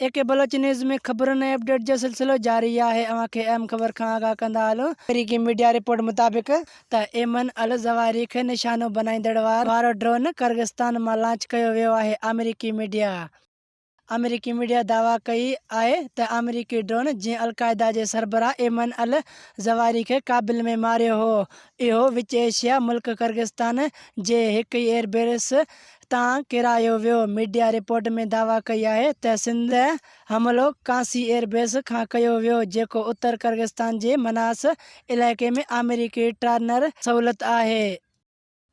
اي ڪي Baloch news ۾ خبرن ۽ update جو سلسلو جاري آهي اوهان کي اهم خبر کان آگاهه ڪندا هلون. آمريڪي ميڊيا رپورٽ مطابق ته ايمن الظواهري کي نشانو بنائيندڙ وارو ڊرون ڪرغستان مان لانچ ڪيو ويو آهي آمريڪي ميڊيا آمريڪي ميڊيا دعويٰ ڪئي آهي ته آمريڪي ڊرون جنهن القاعده جي سربراهه ايمن الظواهري کي ڪابل ۾ ماريو هو اهو وچ ايشيا ملڪ ڪرغستان جي هڪ ايئر بيس تان ڪيرايو ويو. ميڊيا رپورٽ ۾ دعويٰ ڪئي آهي ته سنڌ حملو ڪانسي ايئر بيس کان ڪيو ويو جيڪو اتر ڪرغستان جي مناس علائقي ۾ آمريڪي ٽرانر سهولت آهي.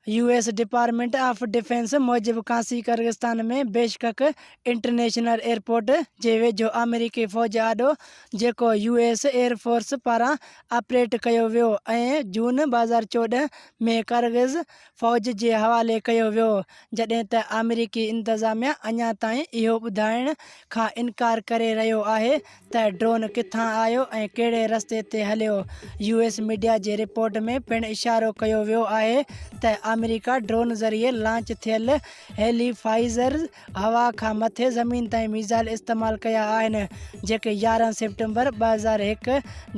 U S department of defence موجب ڪانسي ڪرغستان ۾ بشڪڪ انٽرنيشنل ايئرپورٽ جي ويجهو آمريڪي فوج آڏو جيڪو يو ايس ايئر فورس پاران آپريٽ ڪيو ويو ۽ جون 2014 ۾ ڪرغز فوج جي حوالي ڪيو ويو، جڏهن ته آمريڪي انتظاميا اڃا تائين اهو ٻڌائڻ کان انڪار ڪري رهيو آهي ته ڊرون ڪٿان آيو ۽ ڪهڙي رستي تي هليو. يو ايس ميڊيا جي رپورٽ ۾ پڻ اشارو ڪيو ويو آهي ته آمريڪا ڊرون ذريعي لانچ ٿيل هيلي فائزرز هوا کان مٿي زمين تائين ميزائل استعمال ڪيا آهن، جيڪي 11 سيپٽمبر 2001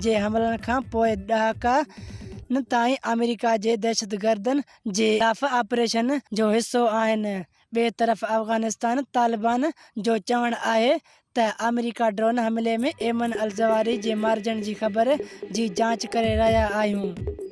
جي حملن کان پوء ڏهاڪن تائين آمريڪا جي دهشتگردن جي خلاف آپريشن جو حصو آهن. ٻئي طرف افغانستان طالبان جو چوڻ آهي ته آمريڪا ڊرون حملي ۾ ايمن الظواهري جي مارجڻ جي خبر جي جاچ ڪري رهيا آهيون.